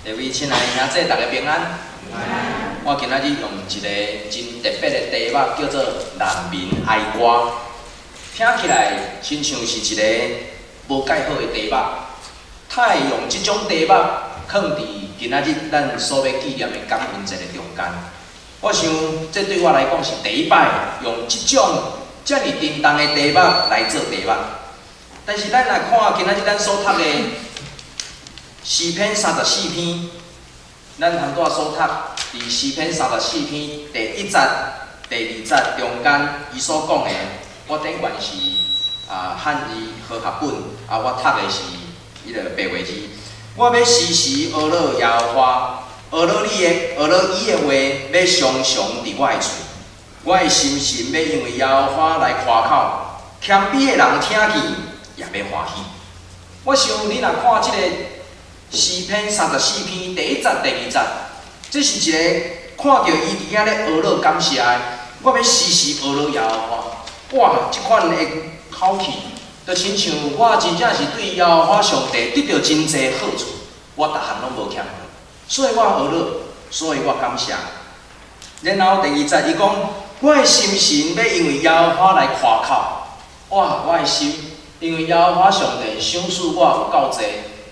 各位親愛的兄弟，大家平安。我今仔日用一個真特別的題目，叫做《難民哀歌》。聽起來親像是一個無蓋好的題目。他會用這種題目，囥佇今仔日咱所欲紀念的感恩節的中間。我想，這對我來講是第一擺用這種遮爾沉重的題目來做題目。但是咱來看今仔日咱所讀的詩篇三十四篇，咱頭拄仔所讀佇詩篇三十四篇第一節、第二節中間，伊所講的，我頂懸是漢字和合本，我讀的是彼个白話字。我欲時時呵咾耶和華，呵咾你的，呵咾伊的話，欲常常佇我的喙。我的心神欲因為耶和華來誇口，謙卑的人聽見也欲歡喜。我想你若看這個詩篇三十四篇第一節、第二節，這是一個看著伊佇遐咧呵咾感謝的。我欲時時呵咾耶和華，哇！這款的口氣，就親像我真正是對耶和華上帝得著真濟好處，我逐項攏無欠，所以我呵咾，所以我感謝。然後第二節伊講，我的心神欲因為耶和華來誇口，哇！我的心因為耶和華上帝賞賜我有夠濟，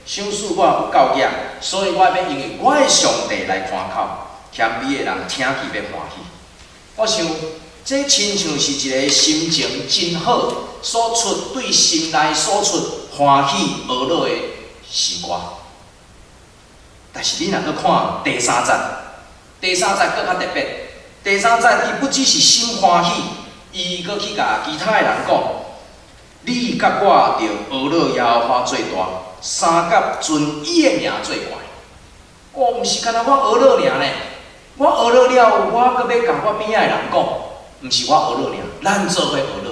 賞賜我有夠額，所以我欲因為我的上帝來誇口，謙卑的人聽見欲歡喜。我想，這親像是一個心情真好，所出對心內所出歡喜呵咾的詩歌。但是你若閣看第三節，第三節閣較特別。第三節伊不只是心歡喜，伊閣去共其他的人講：你佮我著呵咾耶和華做大，相佮尊伊的名做懸。哦，毋是干焦我呵咾爾呢，我呵咾了，我閣欲共我邊仔的人講，毋是我呵咾爾，咱做伙呵咾，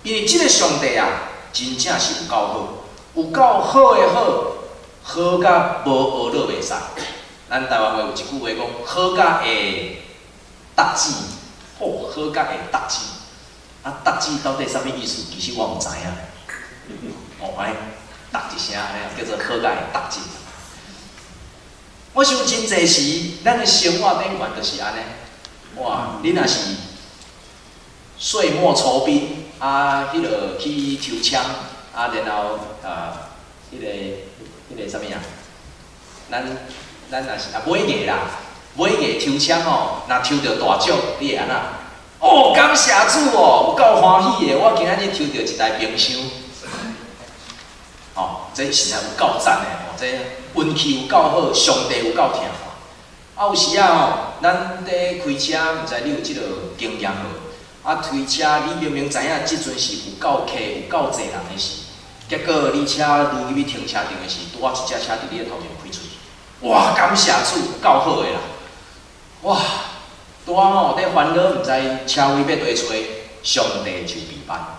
因為這個上帝啊，真正是有夠好，有夠好的好，好甲無呵咾袂使。咱台灣話有一句話講，好甲會觸舌，哦，好甲會觸舌。啊，觸舌到底啥物意思？其實我毋知影。哦，按呢，觸一聲，按呢叫做好甲會觸舌。我想真濟時，咱的生活頂懸就是按呢。哇，你若是歲末酬賓，啊，彼落去抽籤，啊，然後啊，彼個啥物啊？咱若是尾牙啦，尾牙抽籤吼，若抽著大獎，你會按怎？哦，感謝主哦，有夠歡喜的！我今仔日抽著一台冰箱，哦，這實在有夠讚的吼，這運氣有夠好，上帝有夠疼我。啊，有時仔吼，咱佇開車，毋知你有這個經驗無？啊，開車你明明知影這陣是有夠客、有夠濟人的時，結果你車入去停車場的時，拄仔一隻車佇你的頭前開出去。哇，感謝主，有夠好的啦！哇，拄仔吼佇煩惱，毋知車位欲佗揣，上帝就備辦。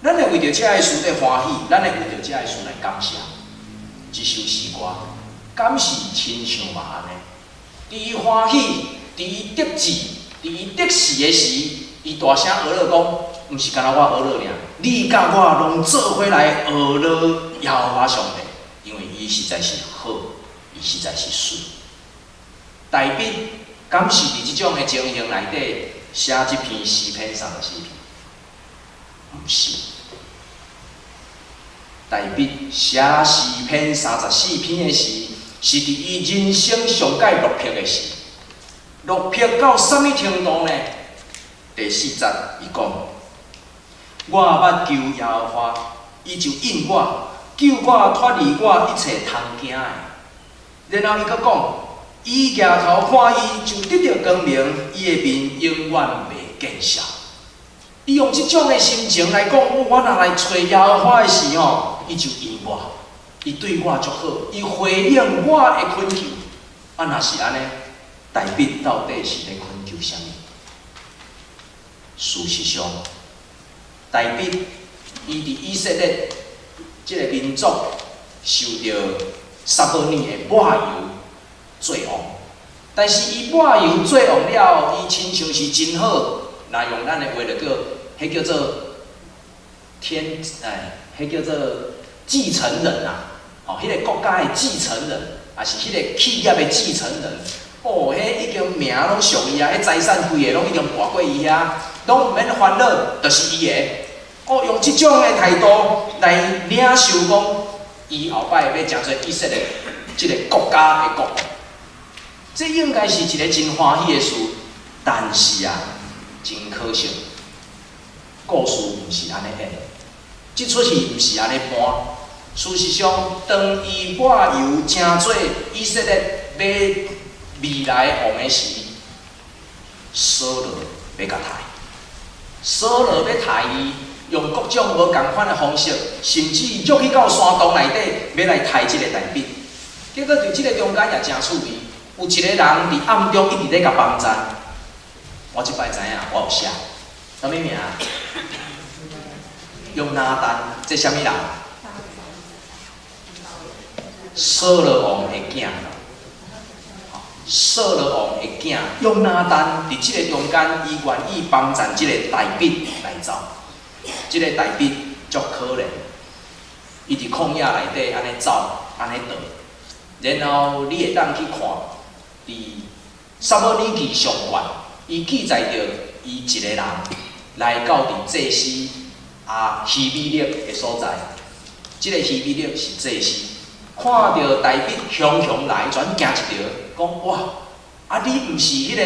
咱會為著這个事佇歡喜，咱會為著這个事來感謝。這首詩歌，敢是親像嘛按呢？佇伊歡喜，佇伊得志，佇伊得勢的時，伊大聲呵咾講，毋是干焦我呵咾爾，你佮我攏做伙來呵咾耶和華上帝，因為伊實在是好，伊實在是媠。大衛敢是佇這種的情形內底寫這篇詩篇三十四篇？毋是。大衛寫詩篇三十四篇的時，是佇伊人生上蓋落魄的時。落魄到啥物程度呢？第四節伊講：我捌求耶和華，伊就應我，救我脫離我一切通驚的。然後伊閣講：伊舉頭看伊，就得著光明，伊的面永遠袂見笑。伊用這種的心情來講，我若來揣耶和華的時吼，伊就應我，伊對我足好，伊回應我的懇求。啊，若是按呢，大衛到底是咧懇求啥物？事實上，大衛伊佇以色列這個民族受著撒母耳的抹油做王，但是伊抹油做王了，伊親像是真好，若用咱的話就叫，彼叫做天，哎，彼叫做繼承人啊，哦，彼個國家的繼承人，抑是彼个企業的繼承人。哦，彼已經名攏屬伊啊，彼財產規个攏已經跋過伊遐，攏毋免煩惱，就是伊的。哦，用這種的態度來領受講，伊後擺欲成做以色列這個國家的國王，這應該是一个真歡喜的事。但是啊，真可惜，故事毋是按呢演，這齣戲毋是按呢搬。事實上，當伊抹油成做以色列欲未來王的時，掃羅欲共刣，掃羅欲刣伊，用各種無仝款的方式，甚至入去到山洞內底，欲來刣這个大衛。結果佇這个中間也誠趣味，有一個人佇暗中一直咧共幫贊。我這擺知影，我有寫，啥物名？約拿單，這啥物人？掃羅王的囝。掃羅王的囝約拿單佇這个中間，伊願意幫贊這個大衛來走。這个大衛足可憐，伊佇曠野內底按呢走，按呢蹛。然後你會當去看，佇撒母耳記上卷，伊記載著伊一个人來到佇祭司亞希米勒的所在。這个希米勒是祭司，看著大衛雄雄來，全驚一趒，講哇！啊，你毋是彼個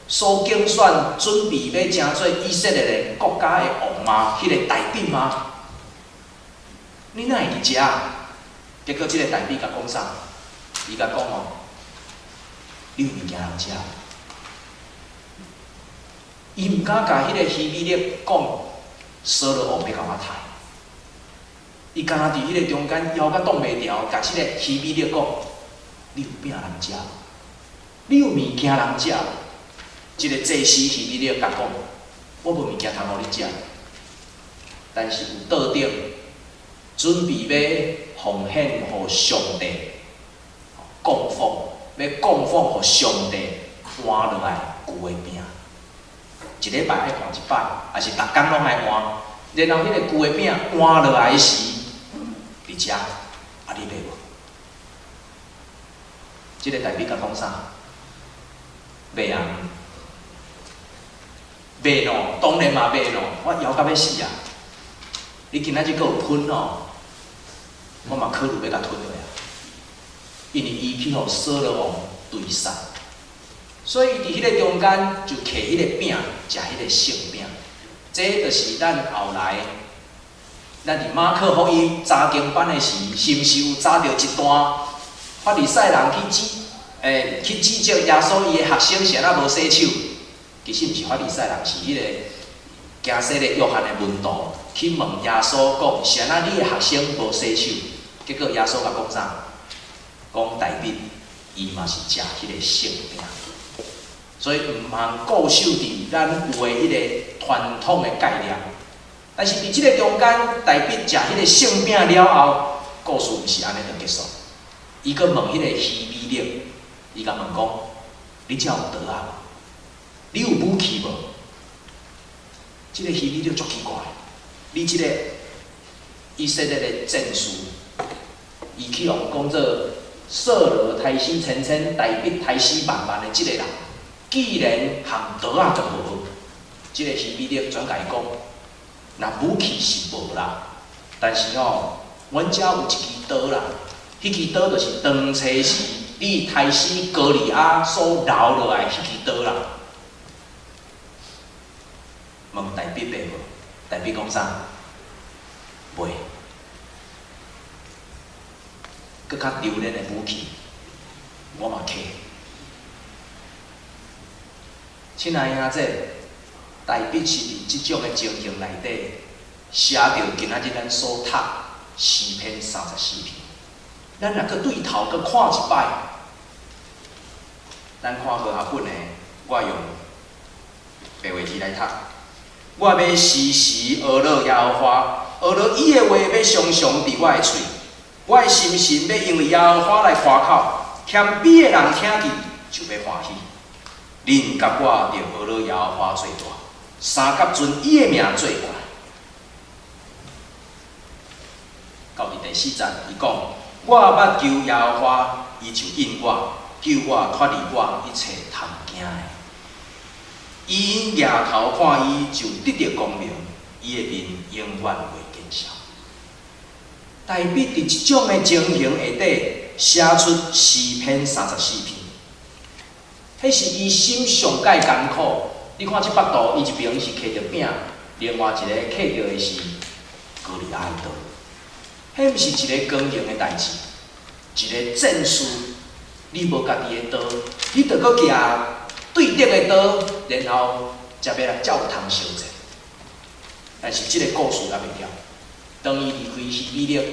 所揀選準備欲成做以色列的國家的王嗎？彼個大衛嗎？你哪會佇遮？結果這個大衛共講啥？伊共講哦，你有物件通食？伊毋敢共彼个希米勒講，掃羅王欲共我刣。伊敢若佇彼个中間枵甲擋袂牢，共這个希米勒講：你有餅通食？你有物件通食？這个祭司希米勒共講：我無物件通予你食，但是有桌頂準備欲奉獻予上帝，供奉，欲供奉予上帝換落來舊的餅。一禮拜愛換一擺，抑是逐工攏愛換。然後彼個舊的餅換落來時，佇遮，啊你欲無？這个大衛共講啥？欲啊！欲喏，當然嘛欲喏，我枵甲欲死啊！你今仔日閣有噴哦，我嘛考慮欲共吞落啊！因為伊去予掃羅王追殺，所以佇彼个中間就摕彼個餅食彼個聖餅。這就是咱後來，咱佇馬可福音查經班的時，是毋是有查著一段法利賽人去指責耶穌伊的學生是按怎無洗手？其實毋是法利賽人，是彼个行洗禮約翰的門徒去問耶穌講：是按怎你的學生無洗手？結果耶穌共講啥？講大衛伊嘛是食彼個聖餅，所以毋通固守佇咱有的彼个傳統的概念。但是佇這个中間，大衛食彼个聖餅了後，故事毋是按呢就結束。伊閣問彼个希米勒，伊共問講：你遮有刀仔無？你有武器無？這个希米勒足奇怪，你這個以色列的戰士，伊去予講做掃羅刣死千千，大衛刣死萬萬的這個人，既然含刀仔都無，這个希米勒轉共伊講，若武器是無啦，但是吼，阮遮有一支刀啦，彼支刀就是當初時你刣死歌利亞所留落來彼支刀啦。問大衛欲無？大衛講啥？袂。閣較丟臉的武器，我嘛揢。親愛兄弟，大衛是佇這種的情形內底，寫著今仔日咱所讀詩篇34篇。咱若閣對頭閣看一擺，咱看和合本的，我用白話字來讀。我欲時時呵咾耶和華，呵咾伊的話欲常常佇我的喙。我的心神欲因為耶和華來誇口，謙卑的人聽見就欲歡喜。恁佮我著呵咾耶和華做大，相佮尊伊的名做懸。到佇第四節，伊講：我捌求耶和華，伊伊就應我，救我脫離我一切通驚的。伊因舉頭看伊，就得著光明，伊的面永遠袂見笑。大衛佇這種的情形下底，寫出詩篇三十四篇，彼是伊心上蓋艱苦。你看這幅圖，伊一爿是提著餅，另外一个提著的是歌利亞的刀。彼毋是一个光榮的代誌，一个戰士，你無家己的刀，你著閣舉對敵的刀，然後才欲來才有通相戰。但是這个故事猶未了。當伊離開希比勒，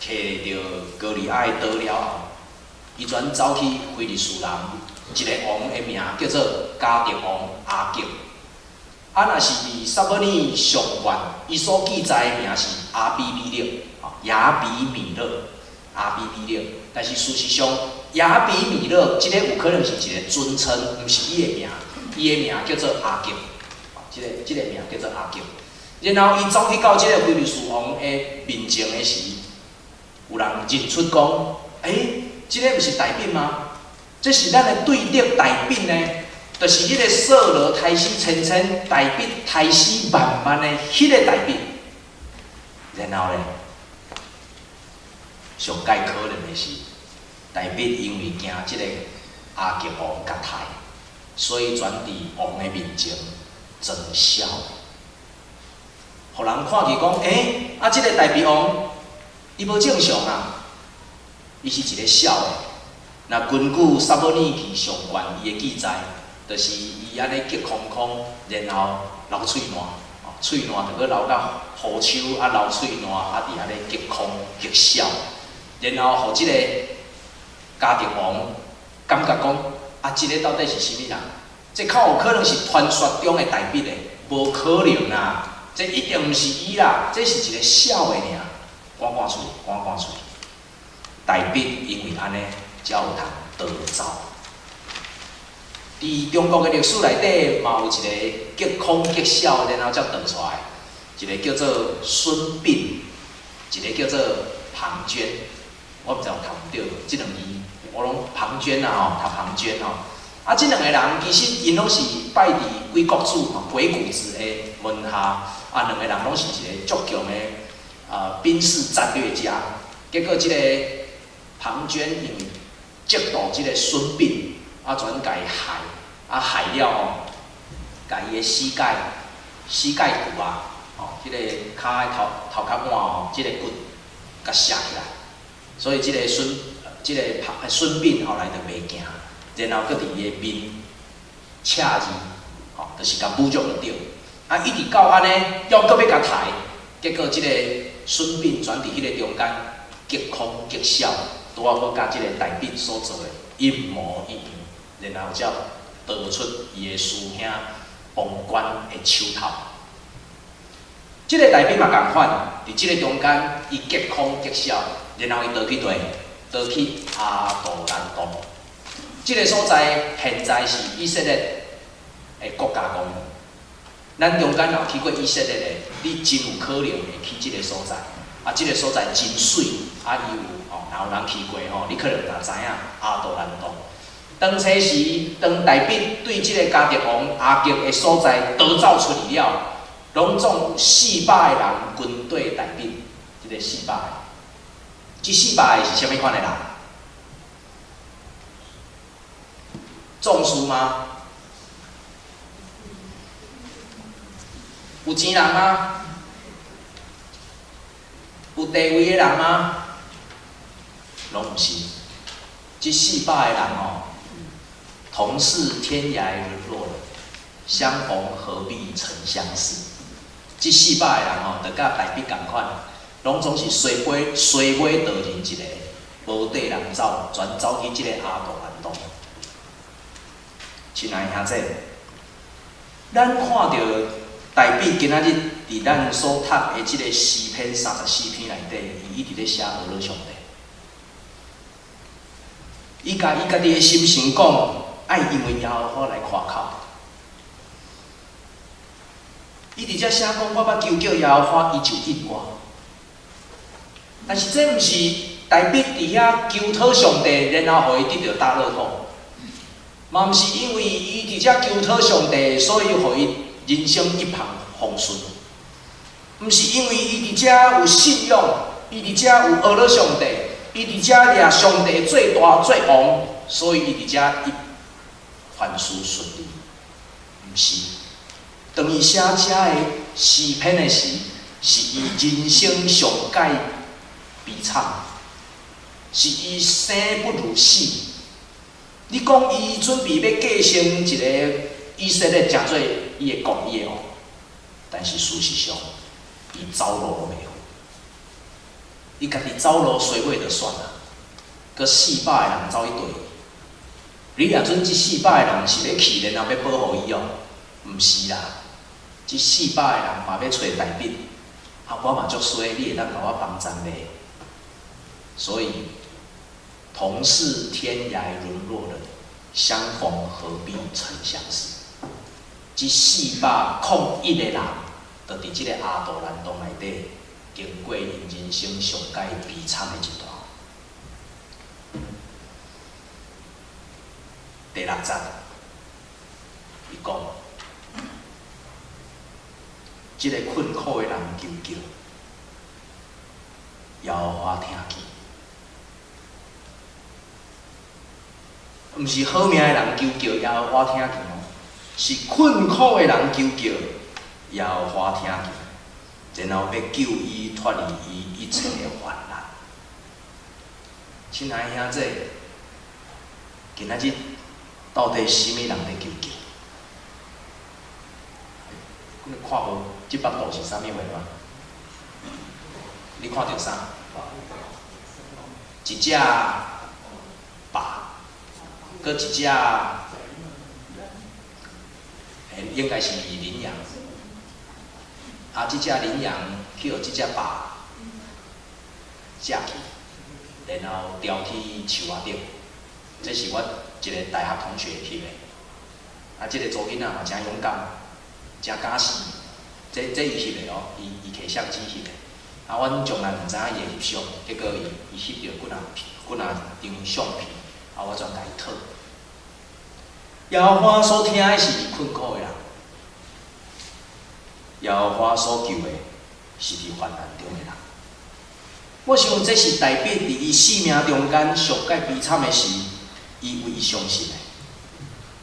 提著歌利亞的刀了後，伊轉走去非利士人一个王的名叫做迦特王亞吉。啊，若是佇撒母耳上卷，伊所記載的名是亞比米勒，亞比米勒，亞比米勒。但是事實上，亞比米勒這个有可能是一个尊稱，毋是伊的名，伊的名叫做亞吉，這個名叫做亞吉。然後伊走去到這个非利士王的面前的時，有人認出講：欸，這个毋是大衛嗎？這是咱的對敵大衛呢，就是彼个掃羅刣死千千，大衛刣死萬萬的彼个大衛。然後咧，上蓋可憐的是，大衛因為驚這个亞吉王共刣，所以轉佇王的面前裝痟。予人看見講，欸，啊，這个大衛王，伊無正常啊，伊是一个痟的。若根據撒母耳記上卷伊的記載，就是伊按呢激空空，然後流喙瀾，喙瀾就閣流到胡鬚，啊流喙瀾，啊佇遐咧激空激痟，然後予這个迦特王感覺講，啊，這个到底是啥物人？這較有可能是傳說中的大衛的，無可能啦！這一定毋是伊啦，這是一个痟的爾，趕趕出去，趕趕出去。大衛因為按呢，才有通逃走。佇中國的歷史內底，嘛有一個激空激痟，然後才逃出來，一个叫做孫臏，一个叫做龐涓。我毋知有讀毋著，這兩字我攏龐涓啊吼，讀龐涓吼。啊，這兩个人其實𪜶攏是拜佇鬼谷子吼，鬼谷子的門下。啊，兩个人攏是一個足強的兵士戰略家。結果這个龐涓因為嫉妒這个孫臏，啊，轉共伊害，啊害了吼，共伊的膝蓋骨啊，吼，這个跤的頭殼碗吼，這个骨共捒起來。所以這个孫，這个龐孫臏後來就袂行，然後閣佇伊的面刺字，吼，就是共侮辱就對。啊，一直到按呢，猶閣欲共刣，結果這个孫臏轉佇彼个中間，激空激痟，拄仔好佮這个大衛所做的一模一樣，然後才逃出伊的師兄龐涓的手頭。這个大衛嘛仝款，佇這个中間，伊激空激痟，然後伊逃去佗？逃去亞杜蘭洞。這个所在現在是以色列的國家公園。咱中間若有去過以色列的，你真有可能會去這个所在。啊，這个所在真媠，啊，伊有吼，若有人去過吼，你可能就知影亞杜蘭洞。當初時，當大衛對這个迦特王亞吉的所在逃走出去了，攏總有四百个人跟綴大衛，這个四百个。這四百个是啥物款的人？壯士嗎？有錢人嗎？有地位的人嗎？攏毋是。這四百個人吼，同是天涯淪落人，相逢何必曾相識。這四百個人吼，就佮大衛仝款，攏總是衰尾衰尾倒認一個，無綴人走，全走去這個亞杜蘭洞。親愛兄弟，咱看著大衛今仔日佇咱所讀的這個詩篇三十四篇內底，伊一直咧寫呵咾上帝。伊共伊家己的心神講，愛因為耶和華來誇口。伊佇遮寫講，我捌求叫耶和華，伊就應我。但是這毋是大衛佇遐求討上帝，然後予伊得著大樂透。嘛毋是因為伊佇遮求討上帝，所以予伊人生一帆風順。毋是因為伊佇遮有信仰，伊佇遮有學了上帝，伊佇遮掠上帝做大做王，所以伊佇遮一凡事順利。毋是，當伊寫遮个詩篇的時，是伊人生上蓋悲慘，是伊生不如死。你講伊準備欲繼承一個以色列，成做伊的國，伊的王，但是事實上，伊走路攏袂好，伊家己走路衰尾就算啦，閣四百个人走去綴伊。你若準這四百個人是欲去，然後欲保護伊哦？毋是啦，這四百個人嘛欲揣大衛，啊，我嘛足衰，你會當共我幫贊袂？所以，同是天涯淪落人，相逢何必曾相識。這四百空一個人，就佇這個亞杜蘭洞內底，經過𪜶人生上蓋悲慘的一段。第六節，伊講，這個困苦的人求叫，耶和華聽見。毋是好命的人求叫，耶和華聽見哦，是困苦的人求叫，耶和華聽見，然後欲救伊脫離伊一切的患難。親愛的兄弟，今仔日到底啥物人佇求叫？你看無？這幅圖是啥物貨嗎？你看著啥？一隻肉，閣一隻，應該是羚羊。啊，這隻羚羊去予這隻豹食去，然後吊去樹仔頂。這是我一個大學同學翕的。啊，這個查某囡仔嘛誠勇敢，誠敢死。這伊翕的哦，伊提相機翕的。啊，阮從來毋知影伊會翕相，結果伊翕著幾若幾若張相片，啊，我全共伊討。耶和華所聽的是困苦的人，耶和華所救的是佇患難中的人。我想這是大衛佇伊生命中間上蓋悲慘的時，伊唯一相信的。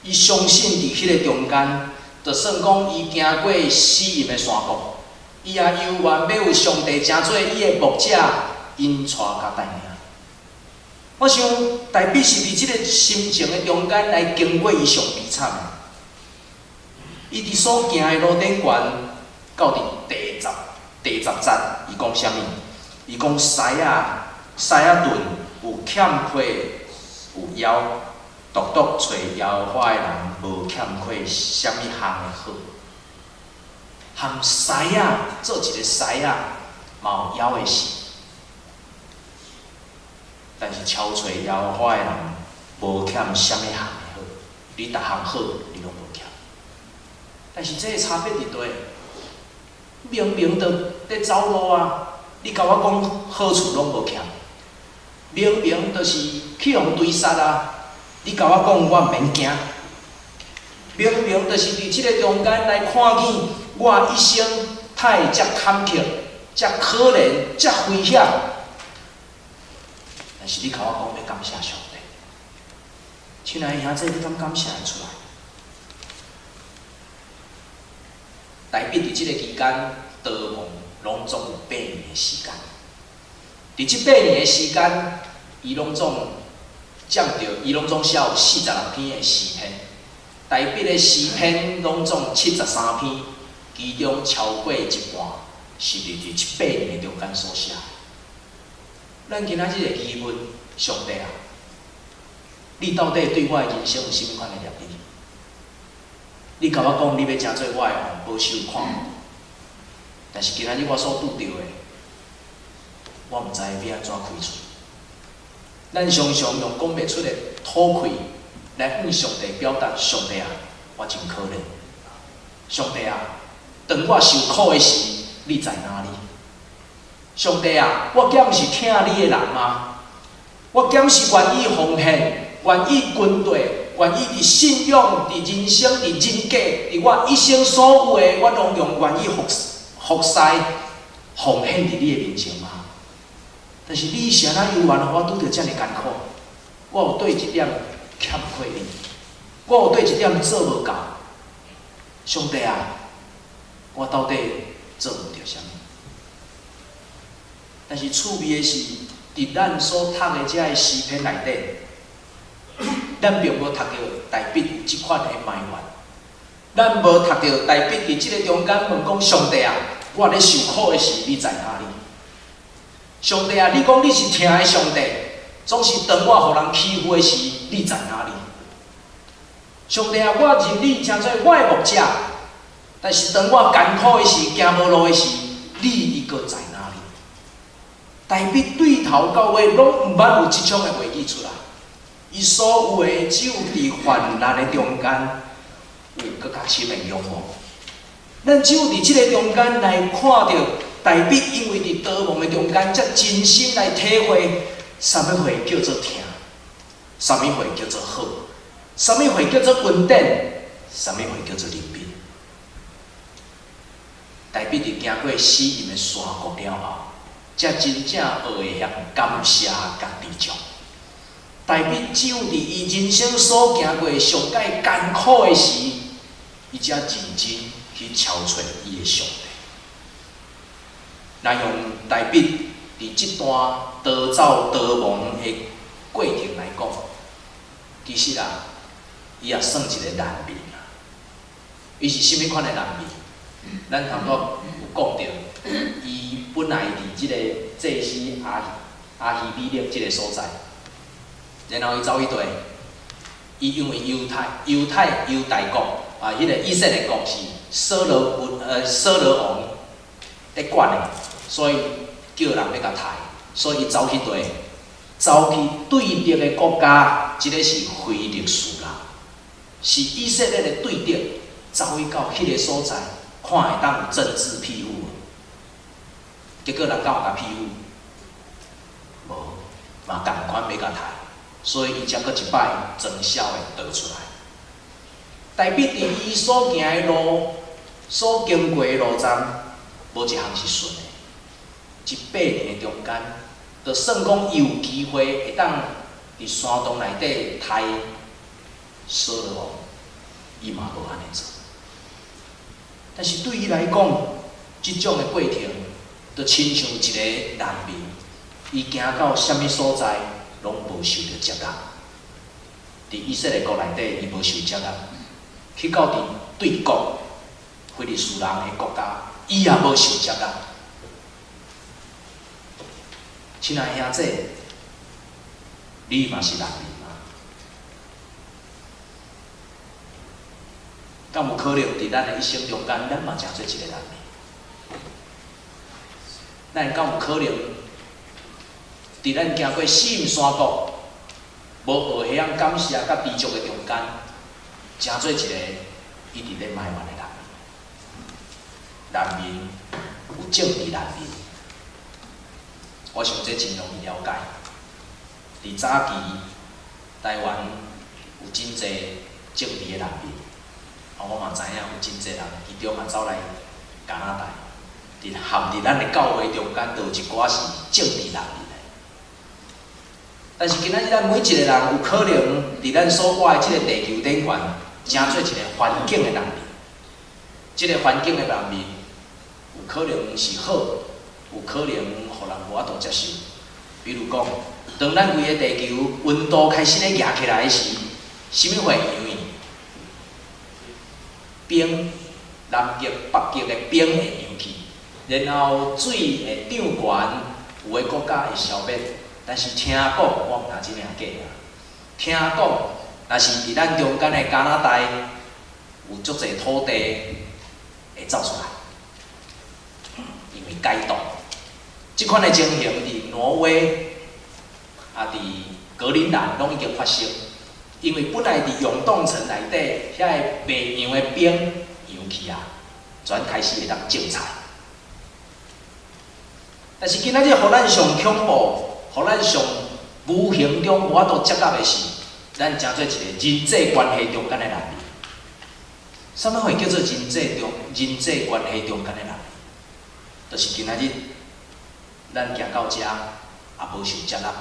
伊相信佇彼個中間，就算講伊行過死蔭的山谷，伊也猶原欲有上帝成做伊的牧者，引帶佮帶領。我想大衛是佇這個心情的中間來經過伊上悲慘的。伊佇所行的路頂懸，到佇第十節，伊講啥物？伊講獅仔獅仔鈍有欠缺有枵，獨獨揣耶和華的人無欠缺啥物項的好。含獅仔做一個獅仔，嘛有枵的時。但是超揣耶和華的人，無欠啥物項的好。你逐項好，你攏無欠。但是這个差別佇佗？明明就佇走路啊！你共我講好處攏無欠，明明就是去予追殺啊！你共我講我毋免驚，明明就是佇這个中間來看見我一生太會遮坎坷、遮可憐、遮危險。但是你共我講欲感謝上帝，親愛的兄弟，你敢感謝會出來？大衛佇這个期間逃亡，攏總有八年的時間。佇這八年的時間，伊攏總佔著，伊攏總寫有46篇的詩篇。大衛的詩篇攏總73篇，其中超過一半是佇這八年的中間所寫的。咱今仔日會疑問上帝啊，你到底對我的人生有啥物款的立意？你共我講，你欲成做我的王，保守看護，但是今仔日我所拄著的，我毋知欲按怎開喙。咱常常用講袂出的吐氣來向上帝表達：上帝啊，我真可憐。上帝啊，當我受苦的時，你在哪裡？上帝啊，我敢毋是疼你的人嗎？我敢是願意奉獻，願意跟隨，願意佇信仰、佇人生、佇人格、佇我一生所有的，我攏用願意服侍、奉獻佇你的面前嗎？但是你是按怎猶原予我拄著遮爾艱苦？我有佗一點欠缺你，我有佗一點做無夠。上帝啊，我到底做毋著啥物？但是趣味的是，佇咱所讀的這个詩篇內底，咱並無讀著大衛有這款的埋怨，咱無讀著大衛佇這个中間問講上帝啊，我咧受苦的時，你在哪裡？上帝啊，你講你是疼的上帝，總是當我予人欺負的時，你在哪裡？上帝啊，我認你成做我的牧者，但是當我艱苦的時、行無路的時，你猶閣在哪裡？大衛對頭到尾攏毋捌有這種的話語出來，伊所有的只有佇患難的中間有閣較深的仰望。咱只有佇這个中間來看著大衛，因為佇逃亡的中間，才真心來體會啥物貨叫做疼，啥物貨叫做好，啥物貨叫做恩典，啥物貨叫做憐憫。大衛佇行過死蔭的山谷了後，才真正學會曉感謝佮知足。大衛只有佇伊人生所行過上蓋艱苦的時，伊才認真去敲揣伊的上帝。若用大衛佇這段逃走逃亡的過程來講，其實啊，伊也算一个難民啊。伊是啥物款的難民？咱頭拄有講著，伊本來佇這个祭司亞希米勒這个所在，然後伊走去佗？伊因為猶太國啊，彼个以色列國是掃羅王佇管的，所以叫人欲共刣，所以伊走去佗？走去對敵的國家，這个是非利士人，是以色列的對敵，走去到彼个所在，看會當有政治庇護無？結果人敢有共庇護？無，嘛仝款欲共刣，所以伊才閣一擺裝痟的逃出來。大衛佇伊所行的路，所經過的路站，無一項是順的。這8年的中間，就算講伊有機會會當佇山洞內底刣掃羅王，伊嘛無按呢做。但是對伊來講，這種的過程，就親像一个難民，伊行到啥物所在，攏無受著接納。佇以色列國內底，伊無受接納；去到佇對國非利士人的國家，伊也無受接納。親愛兄弟，你嘛是難民嗎？敢有可能佇咱的一生中間，咱嘛成做一个難民？咱敢有可能佇咱行過死蔭山谷，無學會曉感謝佮知足的中間，成做一個一直咧埋怨的人？難民有政治難民，我想這真容易了解。佇早期，台灣有真濟政治的難民，啊，我嘛知影有真濟人，其中嘛走來加拿大，佇含佇咱的教會中間，都有一寡是政治難民的。但是今仔日咱每一個人有可能佇咱所活的這个地球頂懸，成做一个環境的難民。這个環境的難民，有可能是好，有可能予人無法度接受。比如講，當咱規个地球溫度開始咧熱起來時，啥物會揚去？冰，南極、北極的冰會溶去，然後水會漲懸，有的國家會消滅。但是聽講，我毋知真定假啊。聽講，若是佇咱中間的加拿大，有足濟土地會走出來，因為解凍。這款的情形佇挪威，啊，佇格陵蘭攏已經發生。因為本來佇永凍層內底，遐个袂溶的冰溶去啊，轉開始會當種菜。但是今仔日予咱上恐怖、予咱上無形中無法度接納的是，咱成做一個人際關係中間的難民。啥物會叫做人際關係中間的難民？就是今仔日，咱行到遮也無受接納，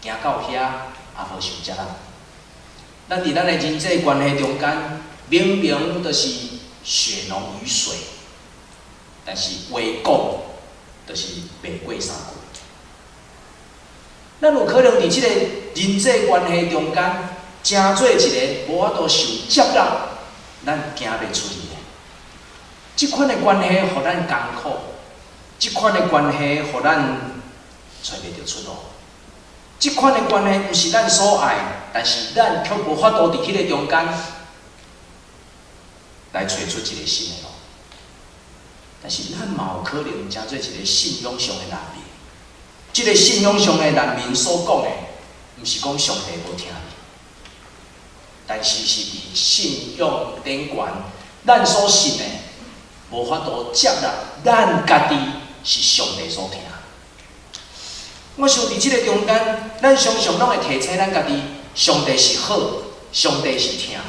行到遐也無受接納。咱佇咱的人際關係中間，明明就是血濃於水，但是話講就是袂過三句。咱有可能佇這个人際關係中間，成做一个無法度受接納，咱行袂出去的。這款的關係予咱艱苦，這款的關係予咱揣袂著出路。這款的關係毋是咱所愛，但是咱卻無法度佇彼个中間來揣出一个新的路。但是咱嘛有可能成做一个信仰上的難民。這个信仰上的難民所講的，毋是講上帝無聽你，但是是佇信仰頂懸，咱所信的無法度接納，咱家己是上帝所疼。我想佇這个中間，咱常常攏會提醒咱家己，上帝是好，上帝是疼，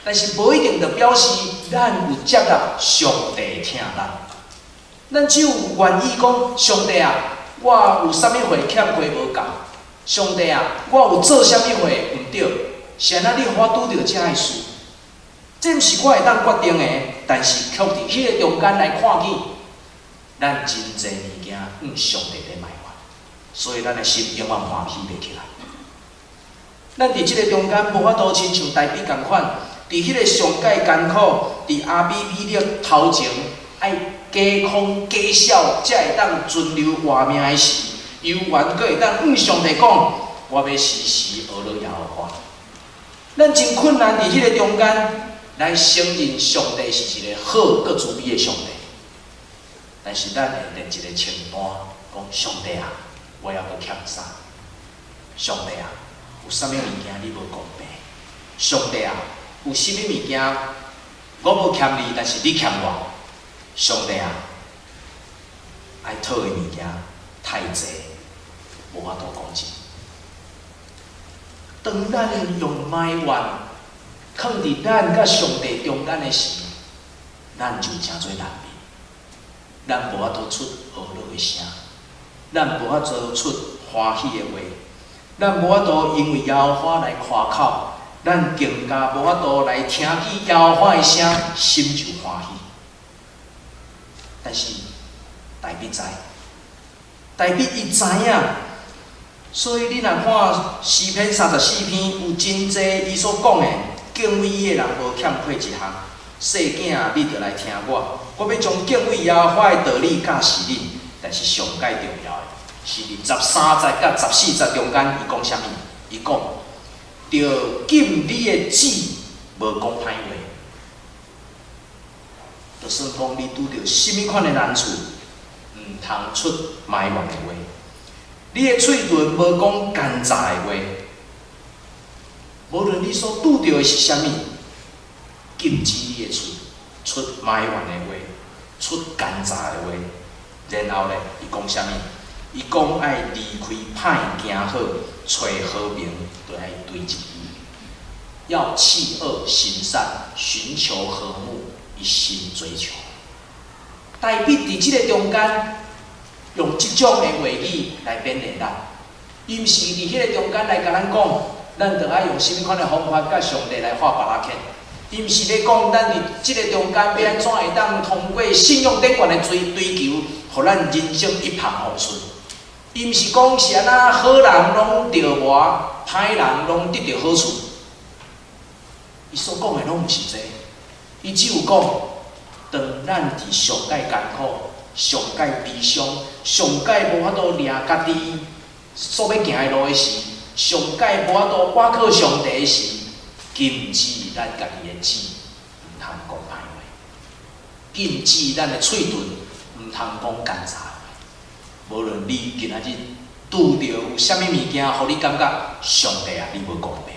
但是無一定就表示咱有接納上帝疼咱。咱只有願意講，上帝啊，我有啥物貨欠虧無夠？上帝啊，我有做啥物貨毋對？是按怎你予我拄著這个事？這毋是我會當決定的，但是卻佇彼个中間來看見，咱真濟物件向上帝咧埋怨，所以咱的心永遠歡喜袂起來。咱佇這个中間無法度親像大衛仝款，佇彼个上蓋艱苦，佇亞比米勒頭前愛假空假笑，才會當存留活命的時，猶原閣會當向上帝講：我欲時時學樂耶和華。咱真困難佇彼个中間來承認上帝是一个好閣慈悲的上帝，但是咱會列一个清單，講上帝啊，我猶閣欠啥？上帝啊，有啥物物件你無公平？上帝啊，有啥物物件我無欠你，但是你欠我？上帝啊，愛討的物件太濟，無法度講盡。當咱用埋怨囥佇咱佮上帝中間的時，咱就成做難民。咱無法度出呵咾的聲，咱無法度出歡喜的話，咱無法度因為耶和華來誇口，咱更加無法度來聽見耶和華的聲，心就歡喜。但是大衛知，大衛伊知影，所以你若看詩篇34篇，有真濟伊所講的敬畏伊的人無欠缺一項。細囝啊，你著來聽我，我欲將敬畏耶和華的道理教示恁。但是上蓋重要的是佇13節佮14節中間，伊講啥物？伊講：著禁你的舌無講歹話。就算講你拄著啥物款的難處，毋通出埋怨的話。你的喙唇無講奸詐的話。無論你所拄著的是啥物，禁止你的喙出埋怨的話，出奸詐的話。然後咧，伊講啥物？伊講愛離開歹行好，揣和平，就愛追求。要棄惡行善，尋求和睦，一心追求。大衛佇這个中間，用這種的話語來勉勵咱。伊毋是佇彼个中間來共咱講，咱著愛用啥物款的方法佮上帝來畫巴拉克。伊毋是咧講咱佇這个中間欲按怎會當通過信仰頂懸的追求，予咱人生一帆風順。伊毋是講是按怎好人攏著魔，歹人攏得著好處。伊所講的攏毋是這个，伊只有講，當咱佇上蓋艱苦、上蓋悲傷、上蓋無法度掠家己所欲行的路的時，上蓋無法度倚靠上帝的時，禁止咱家己的舌毋通講歹話，禁止咱的喙唇毋通講奸詐話。無論你今仔日拄著有啥物物件，予你感覺上帝啊，你無公平。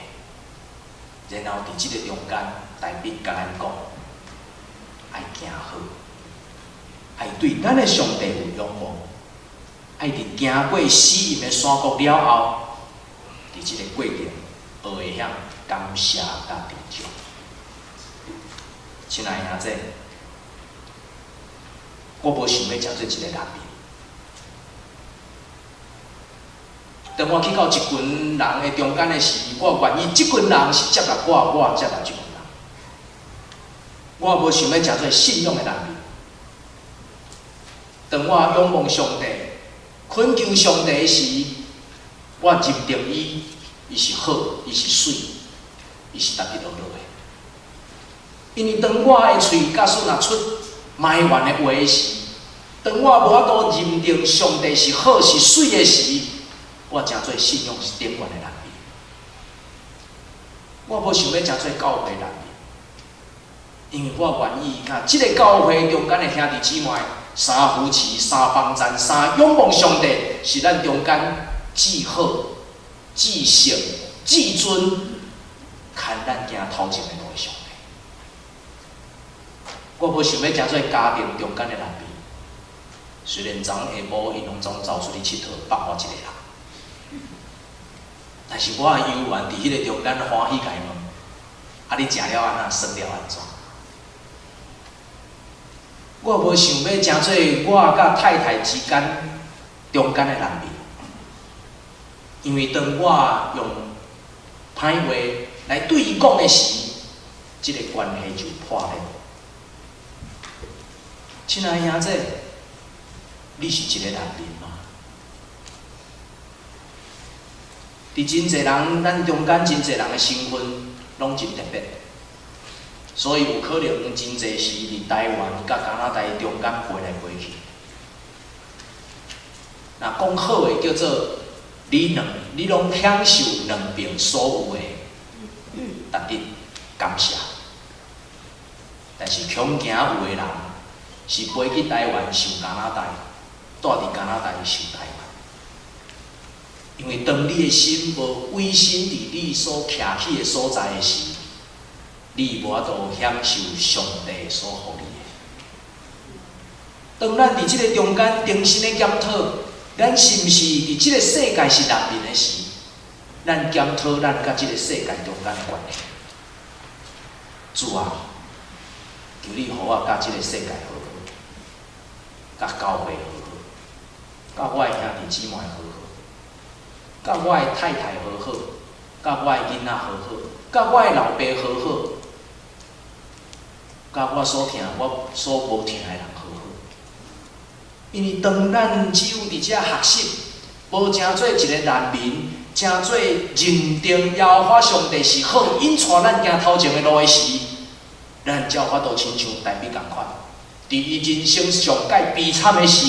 然後佇這个中間，大衛共咱講，愛行好，愛對咱的上帝有仰望，愛佇行過死蔭的山谷了後，佇這个過程學會曉感謝佮知足。親愛的兄弟，我無想欲成做一个難民。當我去到一群人的中間的時，我願意這群人是接納我，我接納這群人。我無想欲成做信仰的難民。當我仰望上帝、懇求上帝時，我認定伊，伊是好，伊是媠，伊是值得學落的。因為當我的喙假使若出埋怨的話時，當我無法度認定上帝是好是媠的時，我成做信仰是頂懸的難民。我無想欲成做教會難民，因為我願意佮這个教會中間的兄弟姊妹三扶持、三幫贊、三仰望上帝，是咱中間至好、至聖、至尊，牽咱行頭前的路的上帝。我無想欲成做家庭中間的難民，雖然昨下晡𪜶攏總走出去𨑨迌，放我一个人，但是我猶原佇彼个中間歡喜共伊問：啊，你食了按怎？耍了按怎？我無想欲成做我佮太太之間中間的難民，因為當我用歹話來對伊講的時，這个關係就破裂。親愛的兄弟，你是一个難民嗎？佇真濟人，咱中間真濟人的身份攏真特別，所以有可能真濟是佇台灣佮加拿大中間飛來飛去。若講好的叫做你攏享受兩邊所有的值得感謝，但是恐驚有的人是飛去台灣受加拿大，蹛佇加拿大受台灣。因為當你的心無委身佇你所徛起的所在的時，你無法度享受上帝所予你的。當咱佇這个中間重新的檢討，咱是毋是佇這个世界是難民的時，咱檢討咱佮這个世界中間的關係。主啊，求你予我佮這个世界和好，佮教會和好，佮我的兄弟姊妹和好，佮我的太太和好，佮我的囡仔和好，佮我的老爸和好，佮我所疼、我所無疼的人和好。因為當咱只有佇遮學習，無成做一個難民，成做認定耶和華上帝是好，引帶咱行頭前的路的時，咱才有法度親像大衛仝款，佇伊人生上蓋悲慘的時，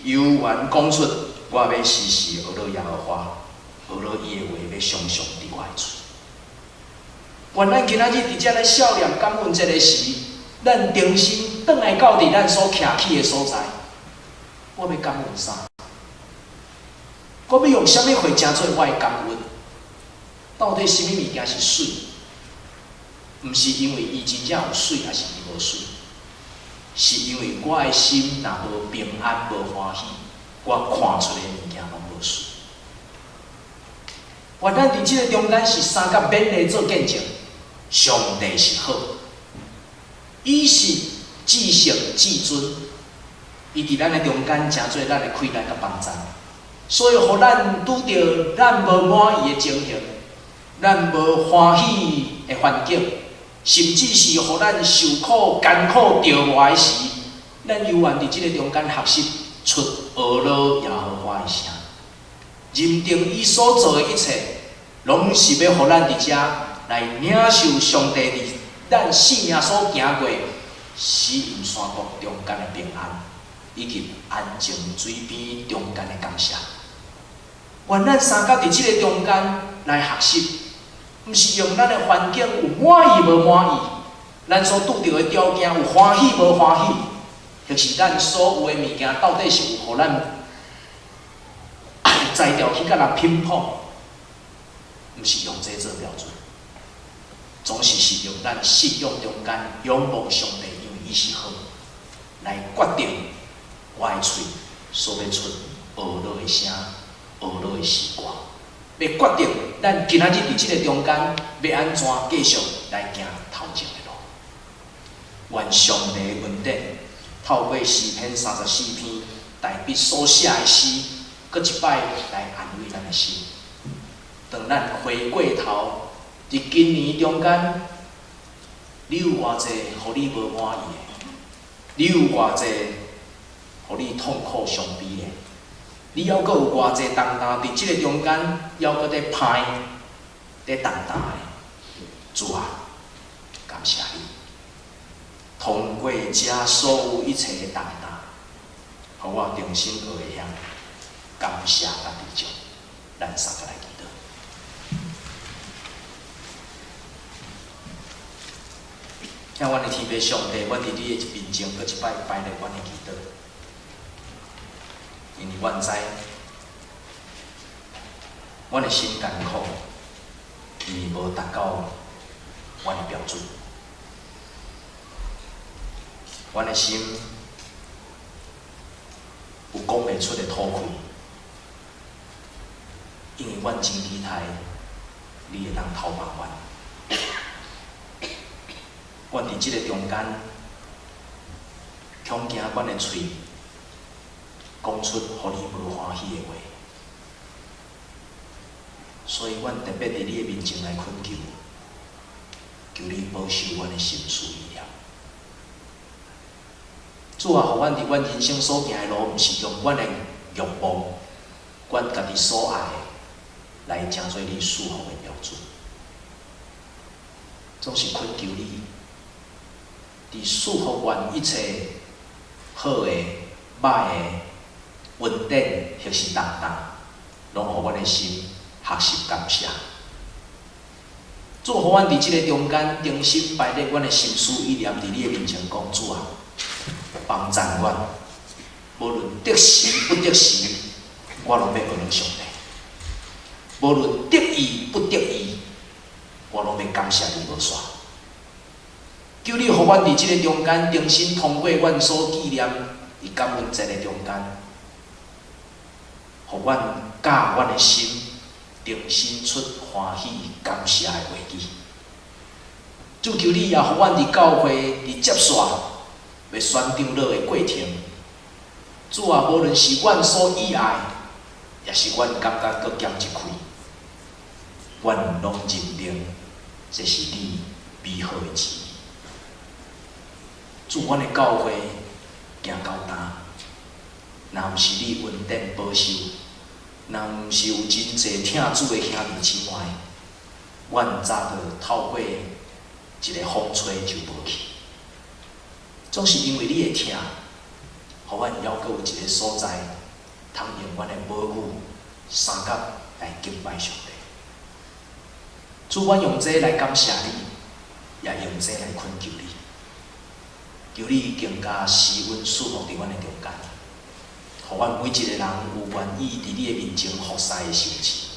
猶原講出我欲時時學樂耶和華，學樂伊的話欲常常佇我的喙。願咱今仔日佇遮咧少年感恩節的時，咱重新轉來到佇咱所徛起的所在，我欲感恩啥？我欲用啥物話成做我的感恩？到底啥物物件是媠？毋是因為伊真正有媠，抑是伊無媠？是因為我的心若無平安、無歡喜，我看出的物件攏無媠。願咱佇這个中間是相佮勉勵做見證，上帝是好，伊是至聖至尊，伊佇咱的中間成做咱的氣力佮幫贊，所以予咱拄著咱無滿意的情形，咱無歡喜的環境，甚至是予咱受苦艱苦著磨的時，咱猶原佇這个中間學習出學樂耶和華的聲，認定伊所做的一切，攏是欲予咱佇遮來領受上帝佇咱生命所行過死蔭山谷中間的平安，以及安靜水邊中間的感謝。願咱相佮佇這个中間來學習，毋是用咱的環境有滿意無滿意，咱所拄著的條件有歡喜無歡喜，或是咱所有的物件到底是有予咱才調去佮人拼碰，毋是用這做標準，總是是用咱信仰中間仰望上帝，因為伊是好，來決定我的喙所欲出學樂的聲，學樂的詩歌。欲決定咱今仔日佇這个中間欲按怎繼續來行頭前的路。願上帝的恩典透過詩篇34篇大衛所寫的詩，閣一擺來安慰咱的心。當咱回過頭，佇今年中間，你有偌濟予你無滿意的？你有偌濟予你痛苦傷悲的？你猶閣有偌濟重擔佇這个中間，猶閣佇歹、佇重擔的？主啊，感謝你，通過這所有一切的重擔，予我重新學會曉感謝佮知足。咱三個來祈禱。聽阮的天父上帝，阮佇你的面前，閣一擺擺列阮的祈禱，因為阮知，阮的心艱苦，因為無達到阮的標準，阮的心有講袂出的土氣，因為阮真期待你會當透幫阮。阮佇這个中間，恐驚阮的喙講出予你無歡喜的話，所以阮特別佇你的面前來懇求，求你保守阮的心思意念。主啊，予阮佇阮人生所行的路，毋是用阮的欲望、阮家己所愛的來成做你賜福的標準，總是懇求你。佇賜予阮一切好的、歹的、恩典或是重擔，攏予阮的心學習感謝。主，予阮佇這个中間，重新排列阮的心思意念，佇你的面前講：主啊，幫贊阮，無論得時不得時，我攏欲學你上帝；無論得意不得意，我攏欲感謝你無煞。求你予阮佇這个中間，重新通過阮所紀念佇感恩節的中間，予阮教阮的心重新出歡喜感謝的話語。主求你也予阮佇教會佇接煞欲選長老的過程，主啊，無論是阮所意愛，抑是阮感覺閣減一氣，阮攏認定這是你美好的旨意。主，阮的教會行到今，若毋是你恩典保守，若毋是有真濟疼主的兄弟姊妹，阮早就透過一個風吹就無去。總是因為你的疼，予阮猶閣有一個所在，通用阮的母語相佮來敬拜上帝。主，阮用這來感謝你，也用這來懇求你。求你更加施恩賜福佇阮的中間，予阮每一個人有願意佇你的面前服侍的心志，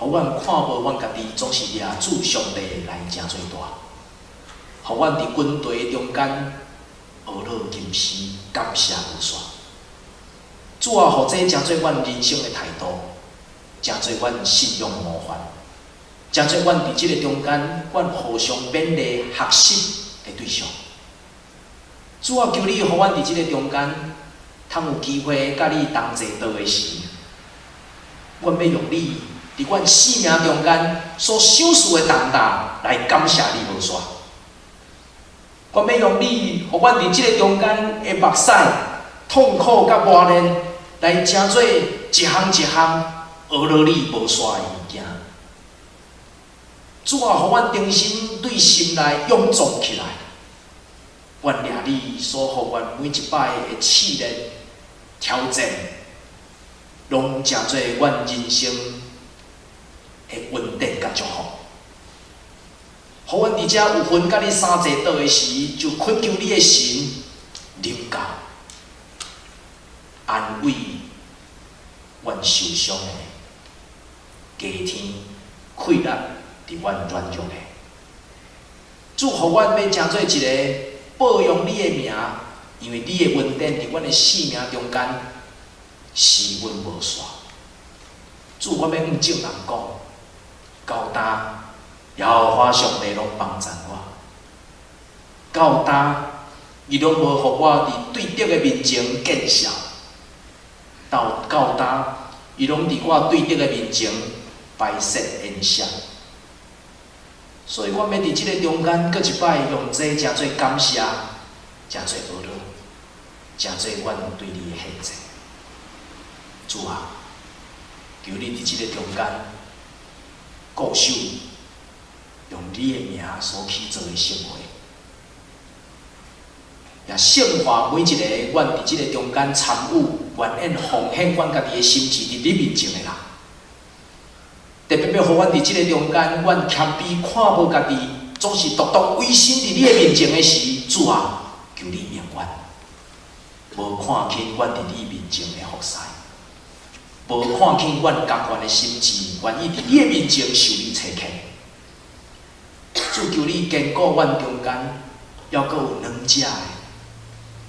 予阮看無阮家己總是掠主上帝來成做大，予阮佇軍隊中間學樂吟詩，感謝無煞。主啊，予這成做阮人生的態度，成做阮信仰的模範，成做阮佇這个中間，阮互相勉勵學習的對象。主啊，求你予阮佇這个中間，通有機會佮你同齊道的時，阮欲用你佇阮生命中間所賞賜的重擔來感謝你無煞。阮欲用你予阮佇這个中間的目屎、痛苦佮磨練，來成做一項一項學落你無煞的物件。主啊，予阮重新對心內勇壯起來。阮掠你所予阮每一擺的試煉、挑戰，攏成做阮人生的恩典佮祝福。予阮佇遮有份佮你相齊倒的時，就懇求你的神臨到，安慰阮受傷的，加添氣力佇阮軟弱的。主，予阮欲成做一个報揚你的名，因為你的恩典佇阮的生命中間施恩無煞。主，我欲向眾人講，到今耶和華上帝攏幫贊我，到今伊攏無予我佇對敵的面前見笑，到今伊攏佇我對敵的面前擺設筵席。所以，我欲佇這个中間，閣一擺用這成做感謝，成做呵咾，成做阮對你的獻祭。主啊，求你佇這个中間固守用你的名所起做的聖會，也聖化每一个阮佇這个中間參與、願意奉獻阮家己的心志佇你面前的人。特別欲予阮佇這个中間，阮謙卑看無家己，總是獨獨委身佇你的面前的時，主啊，求你永遠無看輕阮佇你面前的服侍，無看輕阮甘願的心志，願意佇你的面前受你差遣。主，求你堅固阮中間，猶閣有軟弱的，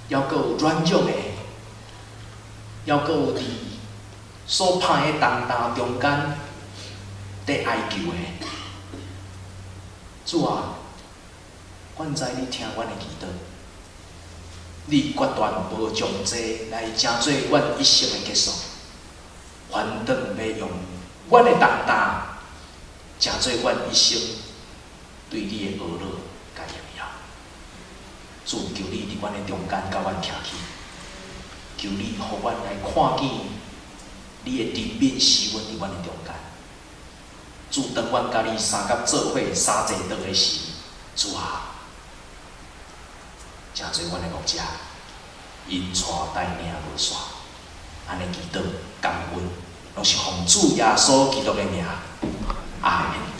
猶閣有軟弱的，猶閣有佇所拍的重擔中間佇哀求的。主啊，阮知你聽阮的祈禱，你決斷無將這來成做阮一生的結束，反轉欲用阮的重擔，成做阮一生對你的呵咾佮榮耀。主，求你佇阮的中間佮阮徛起，求你予阮來看見你的憐憫施阮佇阮的中間。主，當阮佮你相佮做伙三坐桌的時，主啊，成做阮的牧者，𪜶帶領無煞，按呢祈禱感恩，攏是奉主耶穌基督的名，阿們。